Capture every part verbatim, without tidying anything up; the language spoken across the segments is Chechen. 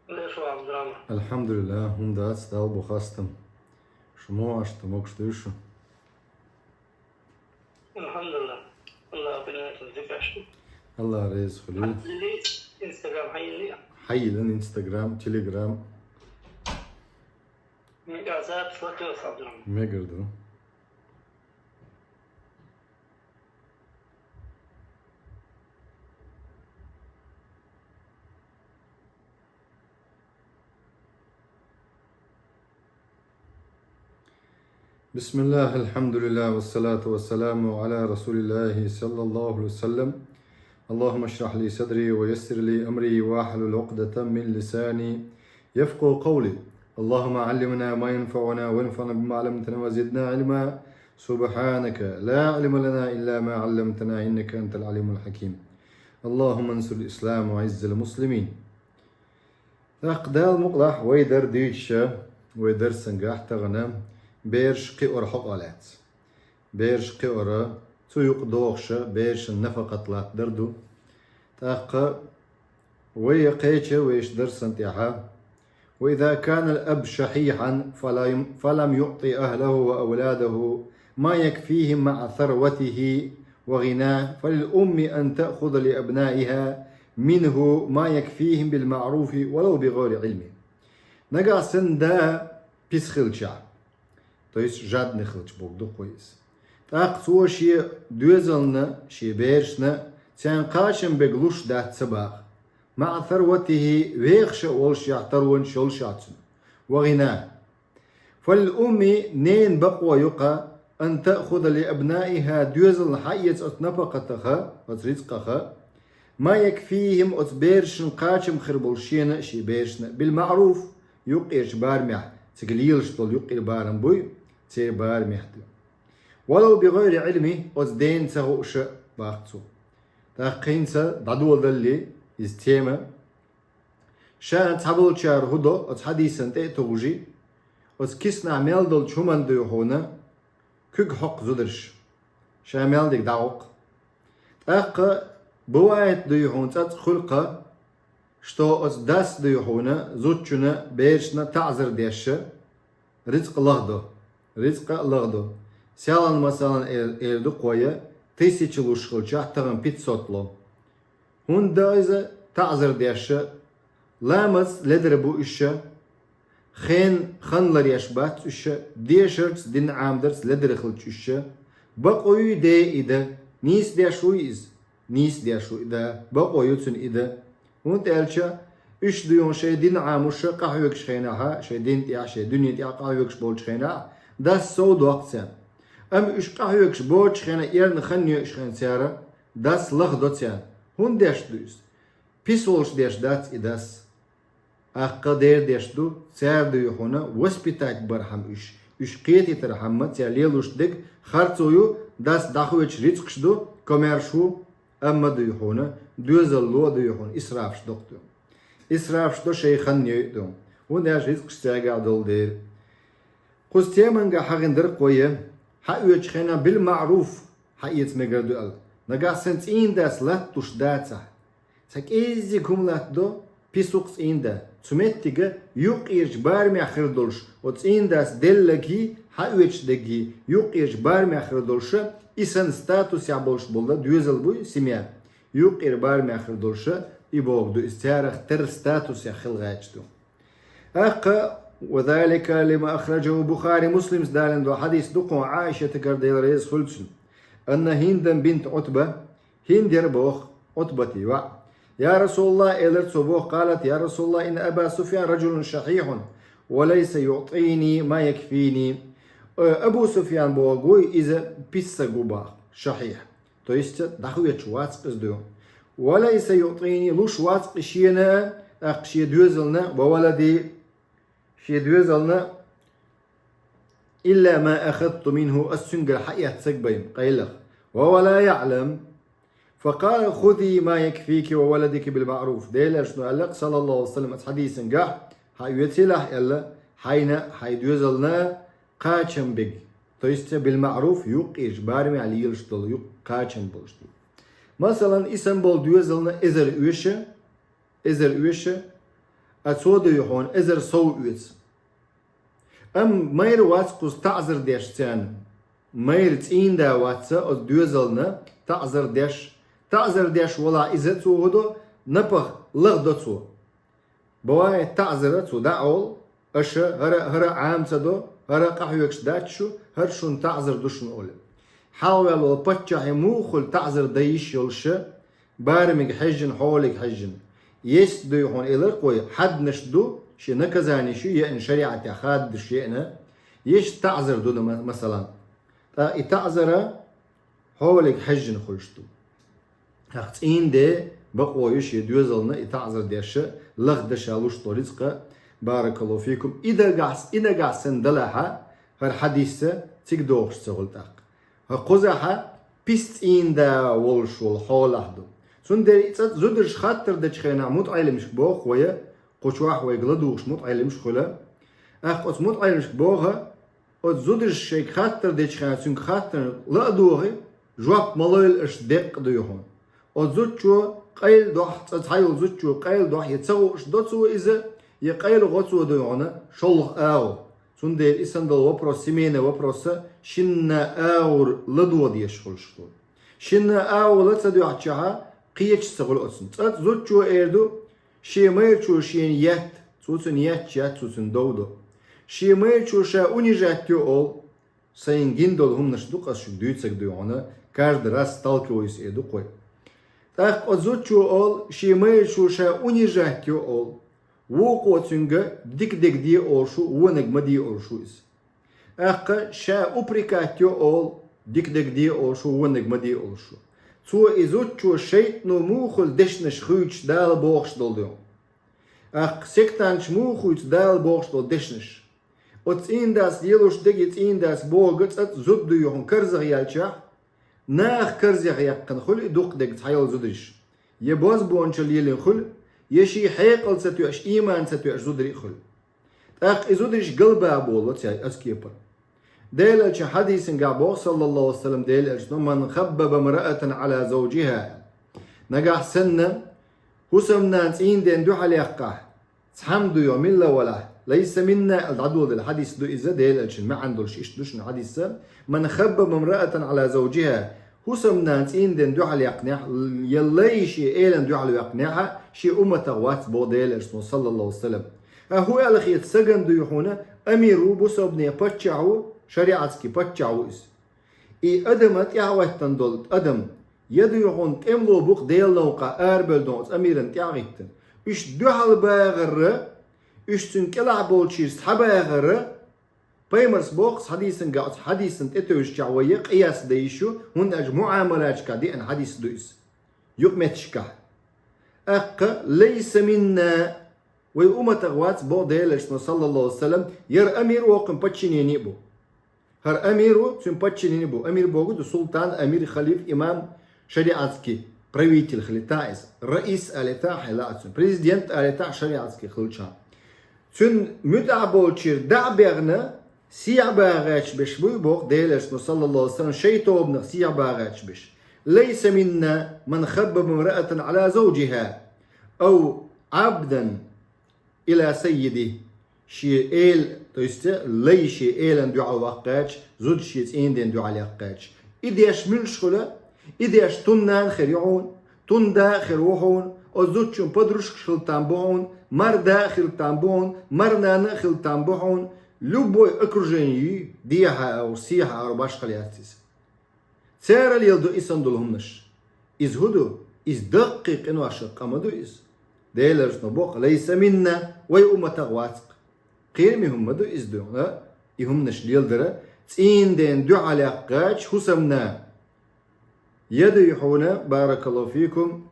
Леш ву, Абдурахман? Алхьамдулиллах, хӀума дац, Далла бу хастам. Шу мо ашта могаш дуй шу? Алхьамдулиллах. Аллах бинатун зикаш. Аллах реза хуьлийла. Хьайилли Инстаграм, хьайилли? Хьайилла Инстаграм, Телеграм. Мега запись латиос, Абдурахман. Мегар ду. بسم الله، الحمد لله، والصلاة والسلام على رسول الله صلى الله عليه وسلم. اللهم اشرح لي صدري ويسر لي أمري واحلل عقدة من لساني يفقهوا قولي. اللهم علمنا ما ينفعنا وانفعنا بما علمتنا وزدنا علما. سبحانك لا علم لنا إلا ما علمتنا إنك أنت العليم الحكيم. اللهم انصر الإسلام وعز المسلمين. ТӀаккха Дала мукъалахь вай дар дийча, вай дарсангахь тахана бераш кхиор хьокъал яц. Бераш кхиор, цу юкъа дохуша берашан нафакъат латтадар ду. ТӀаккха вай кхеча вайша дарсан тӀехьа: وإذا كان الأب شحيحا فلم، فلم يعط أهله وأولاده ما يكفيهم مع ثروته وغناه، فللأم أن تأخذ لأبنائها منه ما يكفيهم بالمعروف ولو بغير علم. Нагахь санна да пис хилча, то есть жадный хилча бохург ду-кх вай иза. ТӀаккха цо шен доьзална, шен берашна, царна кхачам бег луш дац ца бакъ. مع ثروته, вехаш а волушехь, таронаш йолушехь цуьнан. وغناه. فللأم, ненан бакъо ю-кх, أن تأخذ لأبنائها, доьзална хьаэца оцу напакъатах, оцу рицкъах, ما يكفيهم, оцу берашна кхачам хир болуш шена а, шен берашна а, بالمعروف, юккъерчу барамехь, цига лелаш долу юккъера барам буй, церан барамехь ду. ولو بغير علم, оцу дена ца хууш а, боху цо. ТӀаккха хӀинца дӀадоладалале иза тема. Ша цхьаболчара хӀун до, оцу хьадисан тӀе а тухуш, оцу киснахь мел долчу хӀуманна дуй хьуна куьг хьокху зударша. Ша мел дерг дӀахьокху. ТӀаккха бывает дуй хьуна цкъацкъа хуьлу-кх, что оцу дас дуй хьуна зудчунна, берашна таӀзар деш, рицкъ лахдо. Рицкъ а лахдо. Селхана, масалан, эр, эр ду-кх вай, тысяча луш хилчахь, тахана пятьсот ло. ХӀунда иза? ТаӀзар деш, ламазца ледара бу уьш, хен хан ларъеш бац уьш, дешарца, дин Ӏамадарца ледара хилча уьш. Бакъо юй ден и дан? Нийса деш вуй иза? Нийса деш ву и да, бакъо ю цуьнан и дан. ХӀунда аьлча уьш дуй хьуна шайн дин Ӏамош къахьоьгучу хенахь, шайн дин тӀехь, шайн дуьне тӀехь къахьоьгуш болчу хенахь, дас сов доккху царна. Амма уьш къахьоьгуш боцучу хенахь, эрна хан йоьуш хенахь цара, дас лахдо царна. ХӀунда деш ду иза? Пис волуш деш дац и дас. Аккха дера деш ду, цара дуй хьуна воспитать бархьама уьш, уьш кхетийтархьама, цара лелош дерг харцо ю, дас дӀахоьцуш рицкъаш ду, коммерш ву, амма дуй хьуна доьзал ло дуй хьуна исрафаш доккху ду. Исрафаш до шайн хан йойу ду, хӀунда аьлча рицкъаш цаьргахь долу дера. Кхуза теманга хьахийна дара-кх вай, хьаоьцучу хенахь بالمعروف хьаэца мегар ду аьлла. Нагахь санна цӀийнан дас латталуш дацахь, цхьа кӀеззиг хӀума латтадо, пис ву-кх цӀийнан да. Цу меттиге юккъерчу барамехь хир долуш, оцу цӀийнан дас делларггий, хьаоьцуш дерриггий, юккъерчу барамехь хир долуша, и санна статусехь болуш болу доьзал буй, семья. Юккъера барамехь хир долуша, и бохург ду иза, царах терра статусехь хила гӀерташ ду. Аккха, وذلك لما أخرجه البخاري, Муслимс далийна долу хьадис ду-кх, Ӏаишатагара, Дела реза хуьлда цунна. أن هند بنت عتبة, ХӀинд яра боху, Ӏутбатан йоӀ. يا رسول الله, элира цо боху, قالت: يا رسول الله، إن أبا سفيان رجل شحيح وليس يعطيني ما يكفيني. Э, Абу Суфьян бохург ву иза, пис стаг ву боху, шахьихь. То есть, дӀахоьцуш вац-кх иза дуй хьуна. وليس يعطيني, луш вац-кх и шена, тӀаккха шен доьзална, وولدي, шен доьзална, إلا ما أخذت منه, ас цуьнгара хьаэцнарг бен, къайлаха. وهو لا يعلم. فقال: خذي ما يكفيك وولدك بالمعروف. Делан Элчано аьлла-кх, саллаллаху алейхи ва саллям, оцу хьадисангахь: хьаоьцийла ахь, аьлла, хьайна, хьайн доьзална кхачам бег. То есть, بالمعروف, юккъерчу барамехь лелаш долу, юкъ-, кхачам болуш долу. Масалан, и санна болу доьзална эзар оьшу, эзар оьшу, А цо, дуй хьона, эзар сов оьцу. Амма майра вац кхуза таӀзар деш царна. Майра цӀийнда вац оцу доьзална таӀзар деш. ТаӀзар деш волахь иза, цо хӀун до, напха лахдо цо. Бывает, таӀзар цо дӀа а волу, аша хӀара, хӀара Ӏама ца до, хӀара къахьоьгуш дац шу, хӀара шуна таӀзар ду шуна олий. Хьалаваьлла волу паччахье муха хуьлу таӀзар дан йиш йолуш, барамиг хьаьжжина, хьолиг хьаьжжина. Есть, дуй хьона, элира кхой, хьаднаш ду, шен наказанеш ю еана, шариӀатехь хаддаш еана, есть таӀзар ду, ма-, масалан. ТӀаккха и таӀзар хьолиг хьаьжжина хуьлуш ду. ТӀаккха цӀийнда бакъо ю шен доьзална и таӀзар деш, лахдан ша луш долу рицкъа, баракаллаху фикум. И нагахь, и нагахь санна далахь, хӀара хьадис цига догӀуш ца хуьлу тӀаккха. ХӀара кхузахь пис цӀийнда волуш волу хьолахь ду. Цундела и цӀа зударша хаттар дечу хенахь мутаӀеллимашка боху вай, кху чохь вайга ладугӀуш мутаӀеллимаш хуьлу. ТӀаккха оцу мутаӀеллимашка боху, оцу зударша шайга хаттар дечу хенахь цуьнга хаттарна ла а догӀий, жоп ма лойла аша деккъа, дуй хьона. Оцу зудчо къайладохь, цӀа цхьайолу зудчо къайладохь, я ца хууш до цо иза, я къайлагӀо цо, дуй хьона, шолгӀа агӀо. Цундела и санна долу вопрос, семейный вопрос, шинна агӀор ладогӀа дезаш хуьлуш ду. Шинна агӀо ла ца доьгӀчахь, кхечаш ца хуьлу оцунна. ЦӀа зудчо эр ду, шен майрачо шена етта, цо цунна етташ яц, цо цунна дов до. Шен майрачо ша унижать йо олу, сайн гина долу хӀуманаш ду-кх ас шуьга дуьйцург, дуй хьона, каждый раз сталкиваюсь эр ду кхой. ТӀаккха оцу зудчо олу, шен майрачо ша унижать йо олу, вукхо цуьнга дика дерг де олуш ву, вониг ма де олуш ву иза. ТӀаккха ша упрекать йо олу, дика дерг де олуш ву, вониг ма де олуш ву. Цо, и зудчо, шайтӀано муха хуьлу дешнаш хуьйцуш Дала бохуш долу, дуй хьона. ТӀаккха сектанташа муха хуьйцу Дала бохуш долу дешнаш? Оцу цӀийнан дас лелош дерг, и цӀийнан дас бохург цӀа зуда, дуй хьона, карзахъяьлчахь, наха карзахъяьккхина хуьлу и дукхадерг цхьайолу зударша. Я бозбуунчалла лелийна хуьлу, я шен хьекъал ца тоьаш, ийман ца тоьаш зударий а хуьлу. ТӀаккха и зударий галбаха болу цаьрга оцу кепара. Делан элчан хьадисангахь боху, саллаллаху алейхи ва саллям, Делан элчано: «Ман хаббаба мраатан ала завджиха». Нагахь санна хӀусамнана цӀийнан ден дуьхьал яьккхахь, цхьамма, дуй хьона, милла валахь, «лайса минна», аьлла дӀадоладелла хьадис ду иза, Делан элчан маьӀна долуш иштта ду шуна хьадис: «Ман хаббаба мраатан ала завджиха». ХӀусамнана цӀийнан ден дуьхьал яьккхинехь, я лай шен элан дуьхьал ваьккхинехь, шен умматах вац боху Делан элчано, саллаллаху алейхи ва саллям. Ткъа хӀун аьлла хета стагана, дуй хьона, амир ву, бусалбанийн паччахь ву, шариатский паччахь ву иза. И адам, тӀаьхьахӀоьттина долу адам, я, дуй хьона, тӀемало бу-кх Делан новкъахь арабевлла долу оцу амирана тӀаьхьахӀиттина. Уьш дуьхьал багӀар, уьш цуьнан кӀелахь болчаьрца схьабагӀар, Пайхамарс боху хьадисангахь, оцу хьадисан тӀетевжичахь вай къияс дан йиш ю, хӀунда аьлча муӀамалаташкахь деана хьадис ду иза. Юкъаметтигашкахь. ТӀаккха «лайса минна», вай умматах вац боху Делан элчано, саллаллаху алейхи ва саллям, яра амир воккхун подчинение бу. ХӀара амир ву, цуьнан подчинение бу. Амир бохург ду султан, амир, халиф, имам, шариатский правитель хилийтахь иза. Раис алийтахь хьайла а цуьнан. Президент алийтахь шариатский хилча. Цуьнан муьтӀахь болчаьрга дӀа а баьхна, сехьа багӀа гӀерташ берш буй боху Делан элчано, саллаллаху алейхи ва саллям, шайн тобанах сехьа багӀа гӀерташ берш. «Лайса минна ман хаббаба мраатан ала завджиха, ав абдан ила саййидихи». Шен эла, то есть лай шен элан дуьхьал ваккха гӀерташ, зуда шен цӀийнан ден дуьхьал яккха гӀерташ. И деш муьлш хуьлу? И деш тун нана хир ю хьуна, тун да а хир ву хьуна, оцу зудчун подружкаш хила там бу хьуна, мар да а хила там бу хьуна, мар нана а хила там бу хьуна, любой окружение юй, дехьа а, сехьа а башхалла яц иза. Цара леладо и санна долу хӀуманаш. Иза хӀун ду? Иза даккхий къиношах къа ма ду иза. Делан элчано боху: «Лайса минна», вай умматах вац-кх. Кхераме хӀума ма ду иза, дуй хьона, и хӀуманаш леладар, цӀийнан ден дуьхьал яккха гӀерташ хӀусамнана. Я, дуй хьона, баракаллаху фикум,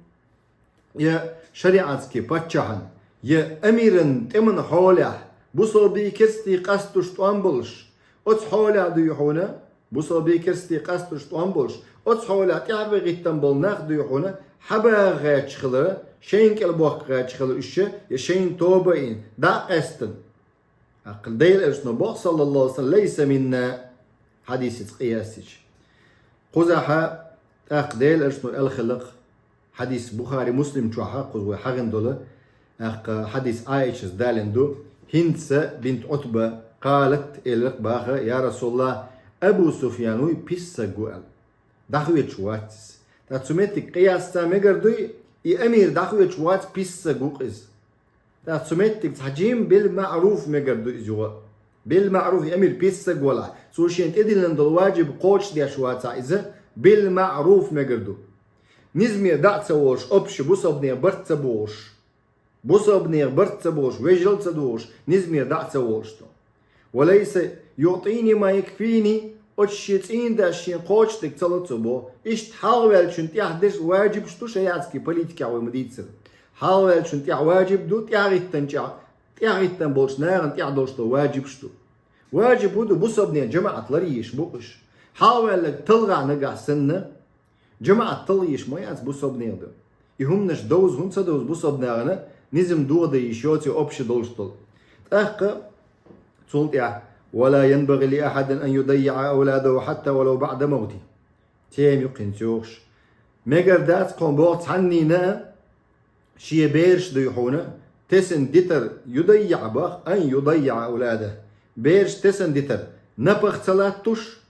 я шариатский паччахьан, я амиран тӀеман хьолехь, бусалбий, керстий къасталуш тӀом болуш, оцу хьолехь, дуй хьона, бусалбий, керстий къасталуш тӀом болуш, оцу хьолехь тӀаьхьаван гӀиттина болу нах, дуй хьона, схьабагӀа гӀерташ хилар, шайна кӀел бохка гӀерташ хилар уьш, я шайна тоба а йина, дӀа а къаьстина. ТӀаккха Делан элчано боху, саллаллаху алейхи ва саллям: «Лайса минна», хьадисаца къияс дича. Кхузахь тӀаккха Делан элчано аьлла хилла-кх, хьадис Бухари, Муслим чохь а кхуза вай хьахийна долу: ТӀаккха хьадис Ӏайшас далийна ду, ХӀиндса бинт Ӏутба, къалат, элира баха, я Расулаллах, Абу Суфьян вуй, писсаг ву аьлла. ДӀахоьчуш вац иза. ТӀаккха цу меттиг къиясца мегар дуй, и амир дӀахоьчуш вац, писсаг ву-кх иза. ТӀаккха цу меттиг цхьа жим бил маъруф мегар ду иза юха. Бил маъруф, и амир писсаг валахь, цо шен тӀедиллина долу ваджиб кхочушдеш вацахь иза, бил маъруф мегар ду. Низаме дӀа а ца волуш, общий бусалбанех барт ца бохуш, бусалбанех барт ца бохуш, вежарал а ца дохуш, низаме дӀа а ца волуш ду. «Ва лайса юътини ма якфини», оцу шен цӀийнан дас шен кхочушдерг ца ло цо боху. Иштта хьалхаваьллачун тӀехь дерш ваджибаш ду шариатский политикехь вай ма дийццара. Хьалхаваьллачун тӀехь ваджиб ду, тӀехӀиттинчохь, тӀехӀиттина болчу нахана тӀехь долуш долу ваджибаш ду. Ваджиб хӀун ду, бусалбанех жамаӀат лар езаш бу-кх уьш. Хьалхаваьлларг талхахь нагахь санна, жамаӀат талха езаш ма яц бусалбанех дан. И хӀуманаш довза хӀунда ца довза бусалбанехана, низам дохадан йиш йоций общий долуш долу. ТӀаккха цул тӀаьхьа: «Ва ла янбагӀи ли ахьадин ан юдаййиӀа авладаху хьатта ва лав баъда мавти». Тема ю-кх хӀинца йохуш. Мегар дац кхуьнан боху цхьаннина а шен бераш дуй хьуна, тесна дитар, юдаййиӀа бах, ан юдаййиӀа авладаху. Бераш тесна дитар, напха ца латтуш,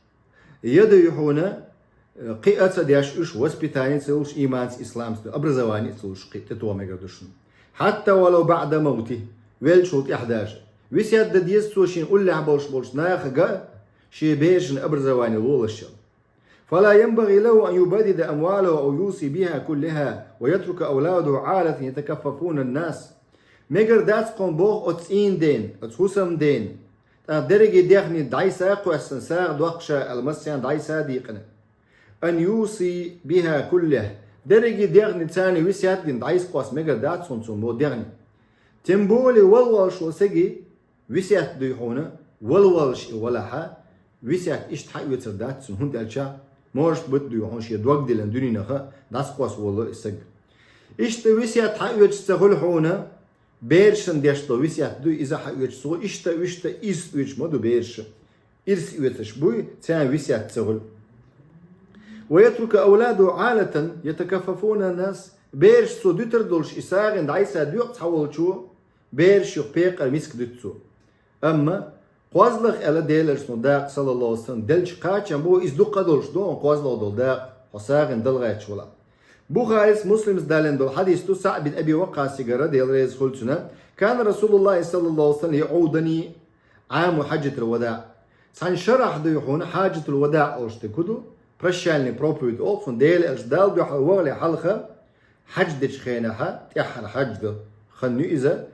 я дуй хьуна, э, кхиа ца деш уьш, воспитание ца луш, иманца, исламца, образование ца луш, кхин тӀетоха мегар ду шуна. Хьатта ва лав баъда мавти, веллачул тӀаьхьа даже. Весет дан деза цо шен уллехь болуш болчу нахага, шен берашна образование лолаш йолу. «Фала янбагӀи лаху ан юбаддида амвалаху ав юси биха куллиха ва ятрука авладаху Ӏалатан ятакаффафуна ан-нас». Мегар дац кхуьнан боху оцу цӀийнан дена, оцу хӀусамдена, тӀаккха дерриге дехни дӀайса а кхоьссина, сагӀа доккхуш аьлла, массарна дӀайса а дийкъина. «Ан юси биха куллиха». Дерриге дехни царна весет дина дӀайса кхосса мегар дац хӀунда цунна боху дехни. Тем более, валвалаш волу саги весет дуй хьуна, валвалаш и валахьа, весет иштта хьаоьцур дац цунна, хӀунда аьлча, может быть, дуй хьуна, шен дог диллина дуьненаха дӀасакхосса волало и саг. Иштта весет хьаоьцуш ца хуьлу хьуна, берашна деш долу весет дуй, иза хьаоьцуш ца хуьлу, иштта, иштта ирс оьцуш ма ду бераша. Ирс оьцуш буй, царна весет ца хуьлу. «Ва ятрука авладаху Ӏалатан ятакаффафуна ан-нас». Бераш цо дуьтур долуш и сагӀина дӀайса доькъу цхьаволчо, бераш юха пекъар, миска дуьту цо. Амма кхозлагӀа аьлла Делан Элчано дакъа, саллаллаху Ӏалайхи ва саллам, деллачу кхачам боху, иза дукха долуш ду хьуна кхозлагӀа долу дакъа, хьо сагӀина дала гӀерташ валахь. Бухарис, Муслимс далийна долу хьадис ду СаӀд бин Аби Ваккъасигара, Дела реза хуьлда цунна: «Кана Расулуллахи саллаллаху Ӏалайхи ва саллам яъудани Ӏама хьаджатил вадаъ». Цхьана шарахь дуй хьуна, хьаджатул вадаъ олуш дерг хӀун ду? Прощальный проповедь олу цунна, Делан Элча Далла дуьхьал вахале хьалха, хьадждечу хенахьа, тӀаьххьара хьаджда хан ю иза.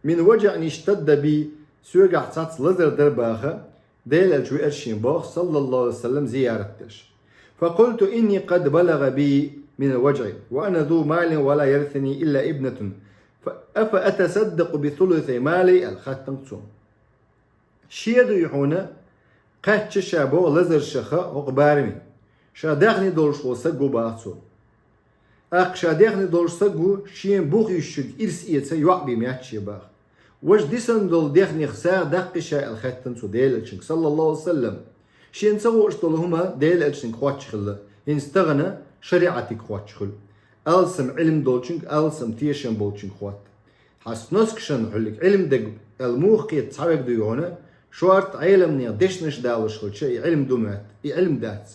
«Мин важаъин иштадда би», соьгахь цхьацца лазар дара баха, Делан Элча веара шен боху, саллаллаху Ӏалайхи ва саллам, зиярат деш. «Факъулту инни къад балагӀа би минал важаъи, ва ана зу малин ва ла ярисуни илла ибнатун. Фа, афа атасаддакъу би сулуси мали?» аьлла, хаьттина цо. Шен дуй хьуна, кхаьчча ша боху лазар шаха хӀокху бараме. Ша даьхни долуш волу саг ву баха цо. ТӀаккха ша даьхни долуш саг ву, шена бух йуьссуш ирс эца йоӀ бен моьтту шен баха. Важа дисина долу даьхнех сагӀа даккхий ша аьлла хаьттина цо Делан Элчанга, саллаллаху Ӏалайхи ва саллам. Шена ца хууш долу хӀума Делан Элчанга хоттуш хилла, хӀинца тахана шариӀатиг хоттуш хуьлу. Алсам Ӏилма долчуьнга, алсам тешам болчуьнга хотту. Хьан сноск шан хьуьллиг Ӏилма дерг аьлла муха кхета цхьаверг дуй хьуна, шорта Ӏеламнех дешнаш далош хилча, и Ӏилма ду моьтту, и Ӏилма дац,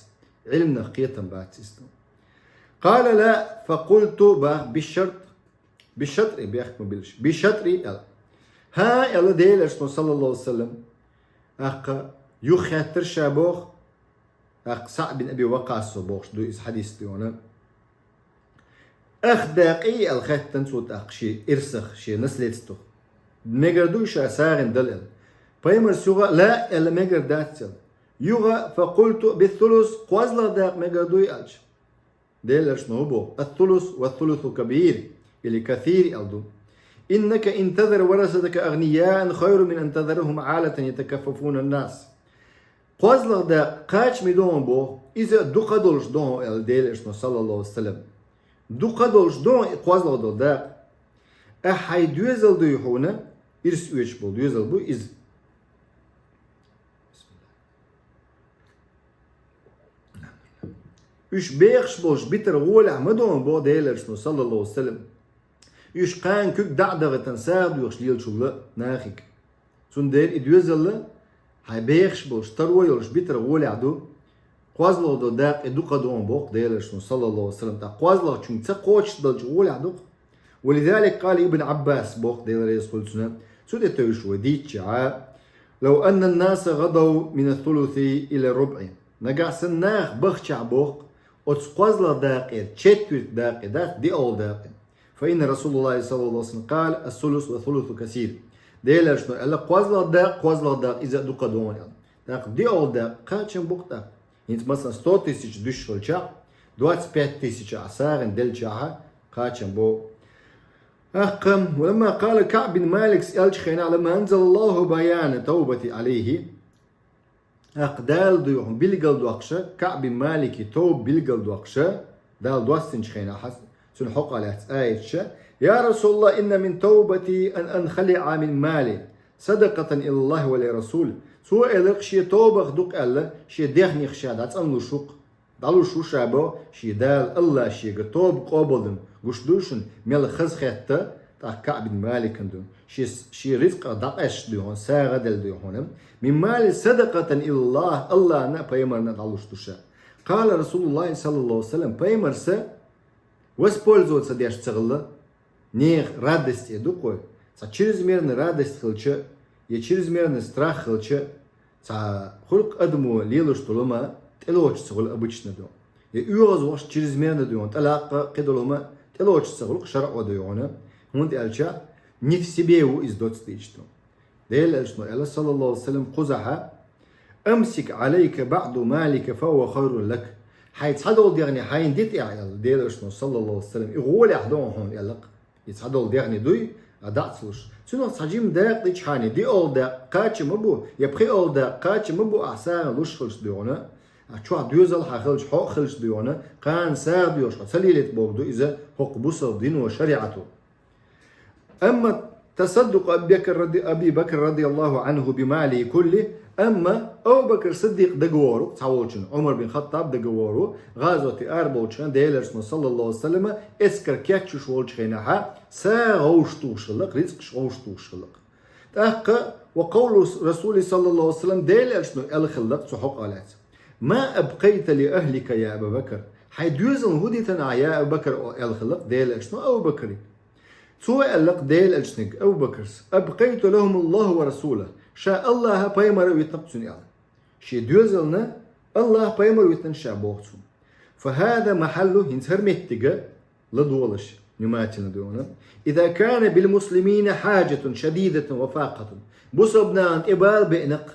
Ӏилманах кхетам бац иза. «Къала ла, факъулту», бах, «бишшарт». «Бишшатри», бехк ма биллаш. «Бишшатри», аьлла. «ХӀан», аьлла Делан Элчано, саллаллаху Ӏалайхи ва саллам. ТӀаккха юхахеттара ша боху, тӀаккха СаӀд бин Аби Ваккъасо бохуш ду иза хьадис тӀе вана. «Ах дакъий?» аьлла хаьттина цо тӀаккха шен ирсах, шен наследствах. Мегар дуй ша сагӀина дала аьлла. Пайхамарс юха «ла» аьлла, мегар дац аьлла. Юха «факъулту би сулус», кхозлагӀа дакъа мегар дуй аьлча. Делан Элчано хӀун боху? «Ас-сулус ва сулусу кабир», или «касир» аьлла ду. «Иннака ин тазар варасатака агънияан хайрун мин ан тазарахум Ӏалатан ятакаффафуна ан-нас». КхозлагӀа дакъа кхачаме ду хьуна боху, иза дукха долуш ду хьуна аьлла Делан Элчано, саллаллаху Ӏалайхи ва саллам. Дукха долуш ду хьуна и кхозлагӀа долу дакъа. Ахьа хьайн доьзал дуй хьуна, ирс оьцуш болу доьзал бу иза. Уьш бехаш болуш битар гӀолехь ма ду хьуна боху Делан Элчано, саллаллаху Ӏалайхи ва саллам. Уьш кхана куьг дӀа а дахийтина сагӀа доьхуш лелачул нахага. Цундела и доьзал хьай бехаш болуш, таро йолуш битара гӀолехь ду, кхозлагӀа долу дакъа и дукха догӀу боху Делан Элчано, саллаллаху алейхи ва саллям, тӀаккха кхозлагӀчуьнга ца кхочушдалчу гӀолехь ду-кх. ولذلك قال ابن عباس, боху Дела реза хуьлда цунна, цу тӀе тевжаш вай дийцча: لو أن الناس غدوا من الثلث إلى الربع. Нагахь санна наха бахчахь, боху, оцу кхозлагӀа дакъера четверть дакъе дац, диъалгӀа дакъе. فإن رسول الله صلى الله عليه وسلم قال: الثلث والثلث كثير. Делан Элчано аьлла, кхозлагӀа дакъа, кхозлагӀа дакъа иза а дукха догӀу аьлла. ТӀаккха диъалгӀа дакъа кхачам бу-кх тӀаккха. ХӀинца, масалан, сто тысяч дуьсуш хилчахь, двадцать пять тысяч ахь сагӀина делчахь, кхачам бу. ТӀаккха, ولما قال كعب بن مالك, аьллачу хенахь, لما أنزل الله بيان توبة عليه, тӀаккха Дала, дуй хьуна, билгалдоккхуш, КаӀб бин Малика товба билгалдоккхуш, Дала доссинчу хенахь, цуьнан хьокъехь лаьцна аяташ: يا رسول الله، إن من توبتي أن أنخلع من مالي صدقة إلى الله ولرسوله. Цо элира-кх, шен тобах ду-кх аьлла, шен дехнех ша дӀацӀанлуш ву-кх, дӀалуш ву ша, боху, шен Дала, АллахӀа шега тоба къобалдан гуш ду шуна, мел хазахетта, тӀаккха КаӀб бин Маликан ду. Шен, шен рицкъах дӀакъаьсташ, дуй хьуна, сагӀа а делла, дуй хьуна, من مالي صدقة إلى الله, АллахӀана а, пайхамарна а дӀалуш ду ша. قال رسول الله صلى الله عليه وسلم, пайхамарс воспользоваться деш ца хилла, нехан радость тӀе ду-кх вай. Цхьа чрезмерная радость хилча, я чрезмерный страх хилча, цхьа хуьлу-кх адамо лелош долу хӀума тӀелоцуш ца хуьлу обычно, ду. Я оьгӀазвахаш чрезмерно, дуй хьуна, тӀелаккха кхидолу хӀума тӀелоцуш ца хуьлу-кх шарӀо, дуй хьуна, хӀунда аьлча не в себе ву иза доцца дийча, ду. Делан Элчано аьлла, саллаллаху алейхи ва саллям, кхузахь: أمسك عليك بعض مالك فهو خير لك. Хьайн цхьадолу дегӀне хьайна де тӀехь, аьлла Делан Элчано, саллаллаху алейхи ва саллям, и гӀолехь догӀу хьуна, аьлла-кх. И цхьадолу дегӀне дуй, а дӀа а ца луш. Цунах цхьа жима дакъа дичхьана, диъалгӀа дакъа кхачам ма бу, я пхиъалгӀа дакъа кхачам ма бу ахь сагӀина луш хилча, дуй хьуна. Ахь чохь доьзал хьан хилча, хьо а хилча, дуй хьуна, кхана сагӀа доьхуш хьо ца лелийта бохург ду иза хӀокху бусалба дино, шариӀато. أما تصدق أبي بكر رضي، أبي بكر رضي الله عنه بماله كله, амма Абу Бакр Сиддикъ дагавогӀур ву, цхьаволчун, Ӏумар бин Хаттаб дагавогӀур ву, гӀазоте араболчу хенахь, Делан Элчано, саллаллаху алейхи ва саллям, эскар кечъеш волчу хенахь, сагӀа вовшахтухуш хилла-кх, рицкъаш вовшахтухуш хилла-кх. ТӀаккха, وقول رسول الله صلى الله عليه وسلم, Делан Элчано аьлла хилла-кх цу хьокъехь лаьцна: ما أبقيت لأهلك يا أبا بكر. Хьайн доьзална хӀун дитина ахь, я Абу Бакр, аьлла хилла-кх Делан Элчано Абу Бакре. Цо аьлла-кх Делан Элчанга, Абу Бакра: أبقيت لهم الله ورسوله. Ша АллахӀ а, пайхамар а витина-кх цунна, аьлла. Шен доьзална АллахӀ а, пайхамар а витина ша, боху цо. فهذا محل, хӀинца хӀара меттиг ладогӀалаш, внимательно, дуй хьуна: إذا كان بالمسلمين حاجة شديدة وفاقة. Бусалба нахана тӀе бала беана-кх,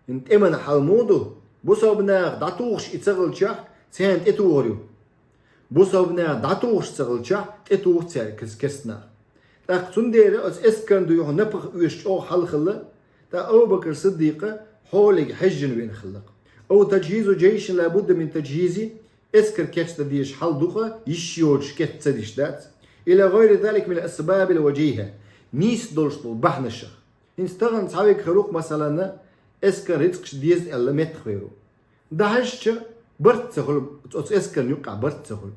хӀинца тӀеман хьал муха ду, бусалба наха дӀатухуш и ца хилчахь, царна тӀетухур ю. Бусалба наха дӀатухуш ца хилчахь, тӀетуху цаьрга кес-, керста наха. ТӀаккха цундела оцу эскарна, дуй хьуна, напха оьшуш чӀогӀа хьал хилла, ткъа Абу Бакр Сиддикъа хьоле хьаьжжина веана хилла-кх. أو تجهيز جيش لا بد من تجهيزه, эскар кечдан дезаш хьал ду-кх, йиш йоцуш кеч ца деш дац. إلى غير ذلك من الأسباب الوجيهة, нийса долуш долу бахьанашах. ХӀинца тахана цхьаверг хир ву-кх, масалан, эскарна рицкъаш деза аьлла меттахвер ву. ДӀахьаьжча, барт ца хуьлу, оцу эскарна юккъехь барт ца хуьлу.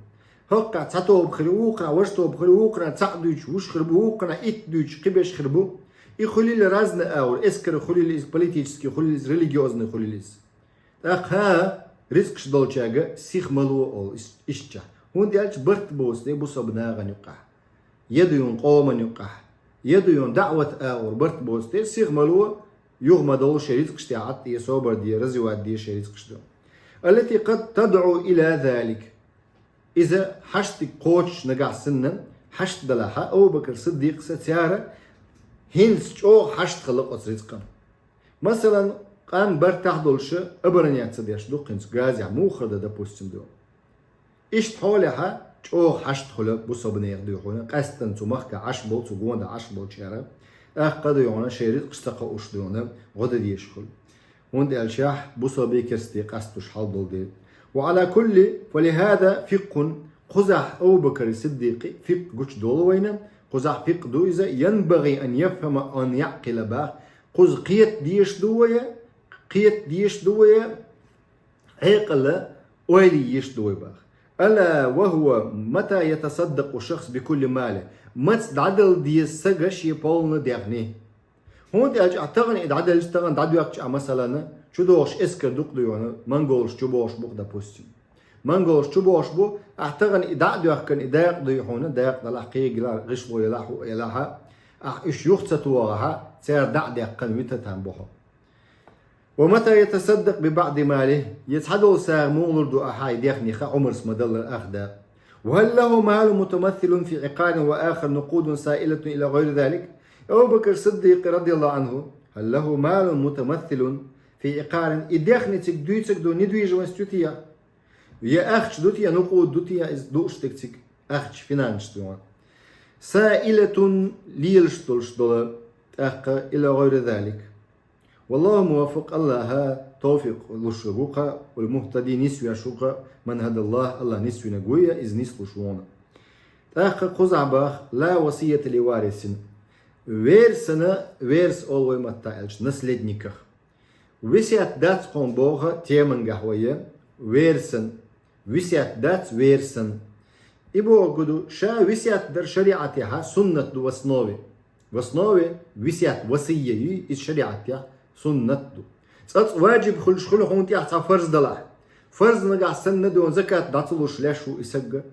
ХӀокхуьнахь цхьа тоба хир ю, вукхуьнахь важа тоба хир ю, вукхуьнахь цхьаъ дуьйцуш вуьш хир бу, вукхуьнахь итт дуьйцуш кхин беш хир бу. И хуьлийла разный агӀор, эскаран хуьлийла иза, политический хуьлийла иза, религиозный хуьлийла иза. ТӀаккха хӀан, рицкъаш долчаьрга сиха ма ло олу ис-, ишттачохь. ХӀунда аьлча барт боцу тӀе бусалба нахана юккъехь. Я дуй хьуна къоман юккъехь, я дуй хьуна даӀват агӀор барт боцу тӀе сиха ма ло, юха ма довла шайн рицкъаш тӀехь, Ӏад де, собар де, развивать де шайн рицкъаш, ду. التي قد تدعو إلى ذلك. Иза хьаштиг кхочуш нагахь санна, хьашт далахь, Абу Бакр Сиддикъас а, цара хӀинца чӀогӀа хьашт хилла-кх оцу рицкъана. Масалан, къам бартахь долуш обороняться деш ду-кх хӀинца Газехь, муха хир дан, допустим, ду. Иштта хьолехь чӀогӀа хьашт хуьлу бусалба нехан, дуй хьуна, къаьсттина цу махкахь Ӏаш болу, цу гондахь Ӏаш болчара, тӀаккха, дуй хьуна, шайн рицкъаш ца кхуьуш, дуй хьуна, гӀо дан дезаш хуьлу. ХӀунда аьлча бусалба керста къасталуш хьал долу дела. وعلى كل، فلهذا فقه, кхузахь Абу Бакр Сиддикъи фикъхӀ гучудолу вайна, кхузахь фикъхӀ ду иза, ينبغي أن يفهم وأن يعقل, бах, кхуза кхета дезаш ду вай, кхета дезаш ду вай, Ӏекъала ойла еш ду вай, бах. ألا وهو متى يتصدق الشخص بكل ماله. Маца дӀадала деза сага шен полный даьхни? ХӀунда аьлча ахь тахана и дӀаделча, тахана дӀадоьхкича ахь, масалан, чудогӀуш эскар дукха ду хьуна, монголаш чубогӀуш бу-кх, допустим. Монголаш чубогӀуш бу, ахь тахана и дӀа а доьхкина, и дакъа дуй хьуна, дакъа далахь, кхийга елахь, гӀишло елахь, хӀуъа елахь, ахь уьш юха ца тохахь, цара дӀа а даьккхина вита там бу хьо. ومتى يتصدق ببعض ماله, е цхьадолу сагӀа муха лур ду ахьа и даьхни, ха Ӏумарс ма-даллара ах дакъа. وهل له مال متمثل في عقار وآخر نقود سائلة إلى غير ذلك؟ Абу Бакр Сиддикъ, رضي الله عنه, هل له مال متمثل في عقار, и даьхни цига дуьйцург ду, недвижимость ю те, я ахча ду те, я нукъуд ду те, иза дууш дерг цига, ахча, финанс ду. سائلة, лелаш долуш долу, тӀаккха, إلى غير ذلك. والله الموفق, АллахӀа тавфикъ луш ву-кх, والمهتدي, нисвеш ву-кх, من هدى الله, АллахӀ нисвинарг ву, иза нислуш ву хьуна. ТӀаккха кхузахь боху: لا وصية لوارث. Версана, верс олу вай маттахь аьлча, наследниках. Весет дац кхунна боху темангахь вай, версан, весет дац версан. И бохург ду, ша весет дар шариӀатехь суннат ду в основе. В основе весет, васийя ю, иза шариӀатехь суннат ду. Цкъацкъа ваджиб хуьлуш хуьлу хьуна тӀехь цхьа фарз далахь. Фарз нагахь санна дуьйна закат дӀа ца луш леш ву и сагга.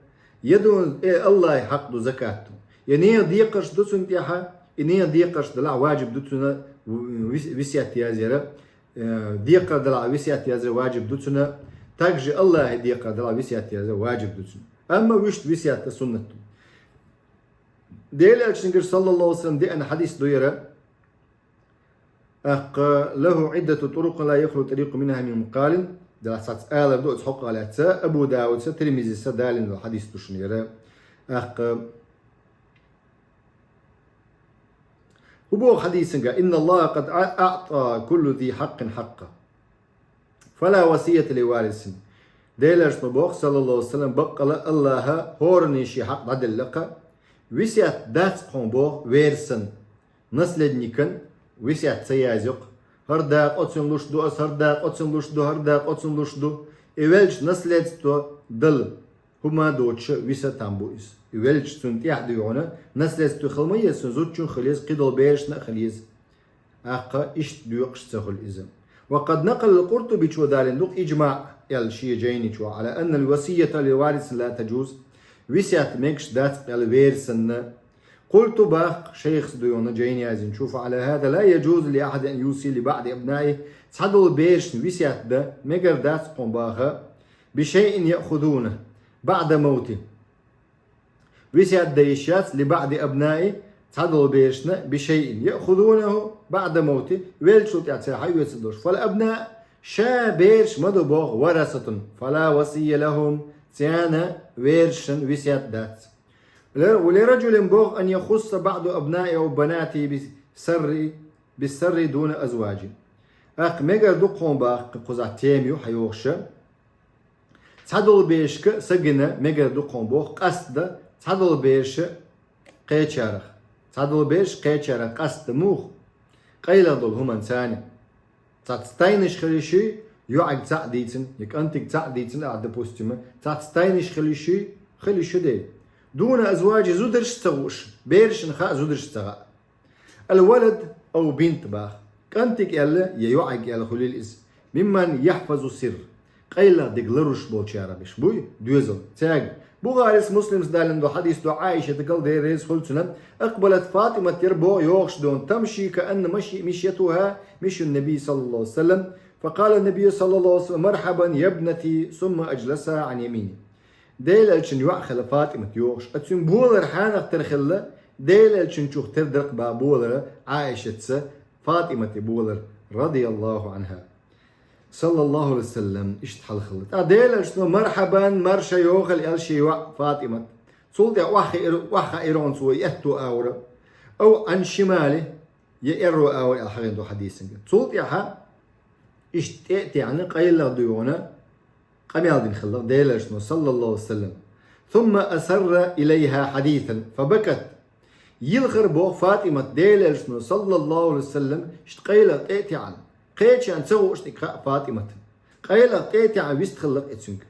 Я дуьйна, э, АллахӀан хьакъ ду закат ду. Я нехан декхарш ду цунна тӀехь, и нехан декхарш далахь ваджиб ду цунна вис-, весет язъяра, э, декхар далахь весет язъяра ваджиб ду цунна, также АллахӀан декхар далахь весет язъяра ваджиб ду цунна. Амма вуьшта весет дан суннат ду. Делан Элчангара, саллаллаху Ӏалайхи ва саллам, деана хьадис ду яра. ТӀаккха: له عدة طرق لا يخلو طريق منها من مقال. Делахь цхьацца алар ду оцу хьокъехь лаьцна, Абу Дауда, Тирмизис далийна долу хьадис ду шуна яра. ТӀаккха хӀун боху хьадисангахь: إن الله قد أعطى كل ذي حق حقه. فلا وصية لوارث. Делан Элчано боху, саллаллаху Ӏалайхи ва саллам, баккъала АллахӀа хӀоранна шен хьакъ дӀаделла-кх. Весет дац кхунна боху версан, наследникан весет ца язйо-кх. ХӀара дакъа оцунна луш ду ас, хӀара дакъа оцунна луш ду, хӀара дакъа оцунна луш ду. И велча наследство дала хӀума доцуша виса там бу иза. И велча цунна тӀехь дуьйхьуна наследство хила ма еза, цуьнан зудчун хила еза, кхидолу берашна а хила еза. ТӀаккха иштта доькъуш ца хуьлу иза. وقد نقل القرطبي, чо далийна ду-кх, إجماع аьлла шен жайни чохь, على أن الوصية لوارث لا تجوز. Весет мегаш дац аьлла версанна. قلت, боху-кх шайхас, дуьйна жайни язйинчо: فعلى هذا لا يجوز لأحد أن يوصي لبعض أبنائه. Цхьадолу берашна весет дан мегар дац кхунна боху, بشيء يأخذونه بعد موته. Весет дан йиш яц لبعض أبنائه, цхьадолу берашна, بشيء يأخذونه بعد موته, веллачул тӀаьхьа цара хьаоьцур долуш. فالأبناء, ша бераш ма ду боху, ورثة, فلا وصية لهم, царна, верашна, весет дац. ولرجل, боху, أن يخص بعض أبنائه أو بناته بالسر, بالسر دون أزواجه. ТӀаккха мегар ду кхунна боху, кхузахь тема ю хьайогӀуш. Цхьадолу берашка сагина мегар ду кхунна боху къастдан, цхьадолу бераш кхечарах. Цхьадолу бераш кхечарах къастдан муха? Къайлаха долу хӀуманца. Цхьацца тайнаш хила йиш ю, йоӀиг цхьаъ дийцина, я кӀантиг цхьаъ дийцина, а, допустим, цхьацца тайнаш хила йиш ю, хила йиш ю дела. دون أزواجه, зударшца ца хууш, берашна хаьа, зударшца ца хаьа. الولد أو بنت, боху. КӀантиг аьлла я йоӀиг аьлла хуьлийла иза. ممن يحفظ السر. Къайлаха дерг ларъеш болчарах берш буй, доьзал. Цаьрга. Бухарис, Муслимс далийна долу хьадис ду, Ӏайшатагал, Дела реза хуьлда цунна: أقبلت فاطمة, яра боху йогӀуш дуьйна, تمشي كأن مشي, مشيتها مشي النبي صلى الله عليه وسلم. فقال النبي صلى الله عليه وسلم: مرحبا يا ابنتي، ثم أجلسها عن يمينه. Делан Элчанан йоӀ хилла ФатӀимат йогӀуш. Цуьнан болар хьанах тера хилла, Делан Элчанчух тера дара-кх боху болар Ӏайшатца ФатӀиматан болар, رضي الله عنها. صلى الله عليه وسلم, иштта хьалха хилла. ТӀаккха Делан Элчано мархьабан, марша йохийла аьлла шен йоӀ ФатӀимат. Цул тӀаьхьа охьахиира, охьахиира цо и аьтту агӀор. أو عن شماله, я эрро агӀор аьлла хьахийна ду хьадисангахь. Цул тӀаьхьа иштта тӀе а таьӀна, къайлаха дуьйна, къамел дина хилла Делан Элчано, صلى الله عليه وسلم. ثم أسر إليها حديثا فبكت. Йилхира боху ФатӀимат Делан Элчано, صلى الله عليه وسلم, иштта къайлаха тӀе а таьӀна. Кхечарна ца хууш дерг хаьа ФатӀиматана. Къайлаха тӀе а таьӀна вистхилла-кх и цуьнга.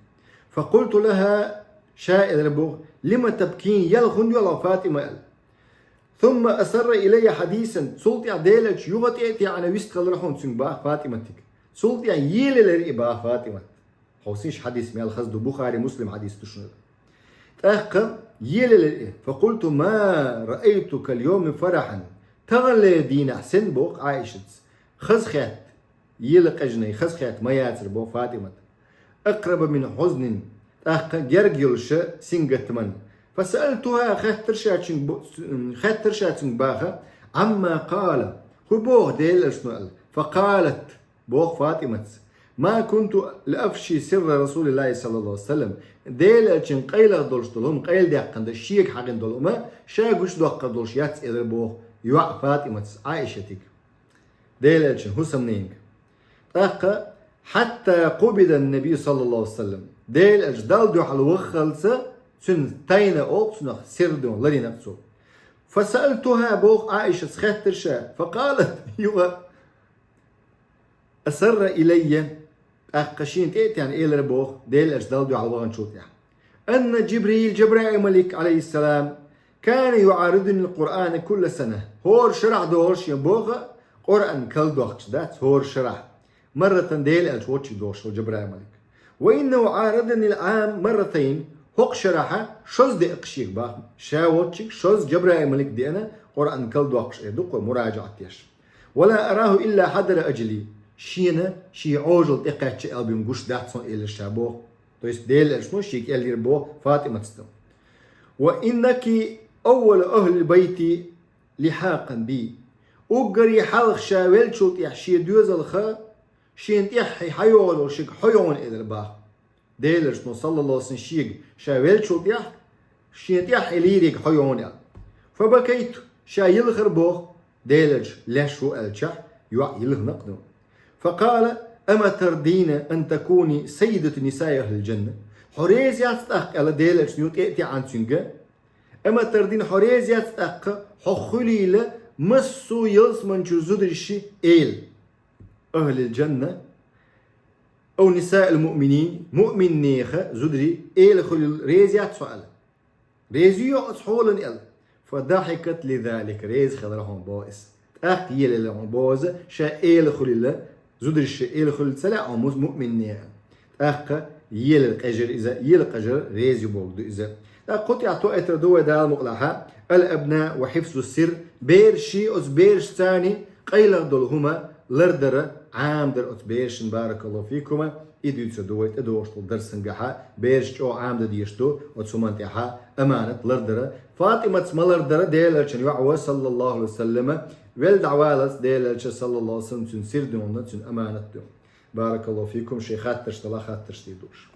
فقلت لها: Ша элира боху: «Лима табкин, яла хӀунда йоьлху, ФатӀима?» аьлла. «Сумма асарра илайя хьадисан», цул тӀаьхьа Делан элча юха тӀе а тӀеӀана вистхилира хьуна цуьнга баха ФатӀиматиг. Цул тӀаьхьа елаелира и баха ФатӀимат. Хьовсийша, хьадис мел хаза ду, Бухари, Муслим хьадис ду шуна. ТӀаккха елаелира и. «Факъулту ма раайту кал-йовми фарахан». Таханлера дийнахь санна, боху Ӏайшатс, хазахетта, ела къежнай хазахетта ма яцара, боху ФатӀимат. «Акраба мин хьузнин», тӀаккха герга йолуш сингаттаман. «Фасаалтуха», хаьттира ша цуьнга бо-, хаьттира ша цуьнга баха, «Ӏамма къала», хӀун боху Делан элчано аьлла. «Факъалат», боху ФатӀиматс: «Ма кунту лаафши сирра Расулиллахи саллаллаху алейхи ва саллям». Делан элчан къайлаха долуш долу хӀума, къайладаьккхина долуш, шега хьаьгна долу хӀума ша гучудоккхур долуш яц, элира боху йоӀ ФатӀиматс Ӏайшатиг, Делан элчан хӀусамнениг. ТӀаккха: «Хьатта къубида ан-набий саллаллаху алейхи ва саллям». Делан элча Далла дуьхьал ваххалца, цуьнан тайна олу цунах, сирдон ларийнарг цо. «Фасаалтуха», боху Ӏайшатс, хаьттира ша, «факъалат», юха «Асарра илайя», тӀаккха шена тӀе а тӀеӀана элира боху, Делан элча Далла дуьхьал ваханчул тӀаьхьа: «Анна Джибрил, Джабраил-малик, алейхиссалам, кана юӀарридуни ал-Къуръана кулла сана». ХӀора шарахь догӀуш шен боху, Къуръан калдоккхуш дац хӀора шарахь. Марратан, Делан элча волчу догӀуш хилла Джабраил-малик. «Ва иннаху Ӏаррадани ал-Ӏам марратайн». ХӀокху шарахь шозза деана шега баха. Ша волчу шозза Джабраил-малик деана, Къуръан калдоккхуш, эр ду кхо, муражаӀат деш. «Ва ла араху илла хьадара аджали». Шена шен Ӏожалла тӀекхаьчча аьлла бен гуш дац хьуна, элира ша боху. То есть Делан элчано шега элира боху ФатӀиматс ду. «Ва иннаки аввалу ахлил байти лихьакъан би». Уггаре хьалха ша веллачул тӀаьхьа шен доьзалха, шена тӀаьххье хьайогӀуш верг хьо ю хьуна, элира баха. Делан элчано, саллаллаху алейхи ва саллям, шега ша веллачул тӀаьхьа, шена тӀаьххье лийриг хьо ю хьуна аьлла. «Фабакайту», ша йилхира боху, Делан элча леш ву аьллачохь, йоӀ йилхинарг ду. «Факъала: ама тардина ан такуни саййидата нисаи ахлил джанна?» Хьо реза яц тӀаккха, аьлла Делан элчано, тӀе а тӀеӀана цуьнга. «Ама тардина», хьо реза яц тӀаккха, хьо хуьлийла массо а ялсаманчу зударши эла, ахлил джанна, «ау нисаил муъминин», муъминнеха зударий эла хуьлийла реза яц хьо аьлла. Реза ю хьо оцу хьолана аьлла. «Фадахикат лизалик», реза хилира хьуна боху иза. ТӀаккха елаелира хьуна боху иза, ша эла хуьлийла, зударий ша эла хуьлийла ца лаьа хьуна мус-, муъминнеха. ТӀаккха елар къежира иза, ела къежар реза ю бохург ду иза. ТӀаккха кху тӀехь тоьар ду вай, Дала мукъалахь, «Ал-абна ва хьифзу сир», бераши оцу берашца къайлаха долу хӀума лардара, Ӏамадара оцу берашна, баракаллаху фикума, и дуьйцур ду вай тӀедогӀуш долу дарсангахь, бераш чӀогӀа Ӏамадан дезаш ду оцу хӀуманна тӀехь, аманат лардара. ФатӀиматс ма лардара, Делан элчан йоӀ ву, саллаллаху алейхи ва саллама, велла дӀаваллалц Делан элча, саллаллаху алейхи ва саллам, цуьнан сир дуьйна, цуьнан аманат дуьйна. Баракаллаху фикум, шайн хаттарш делахь, хаттарш дийр ду уьш.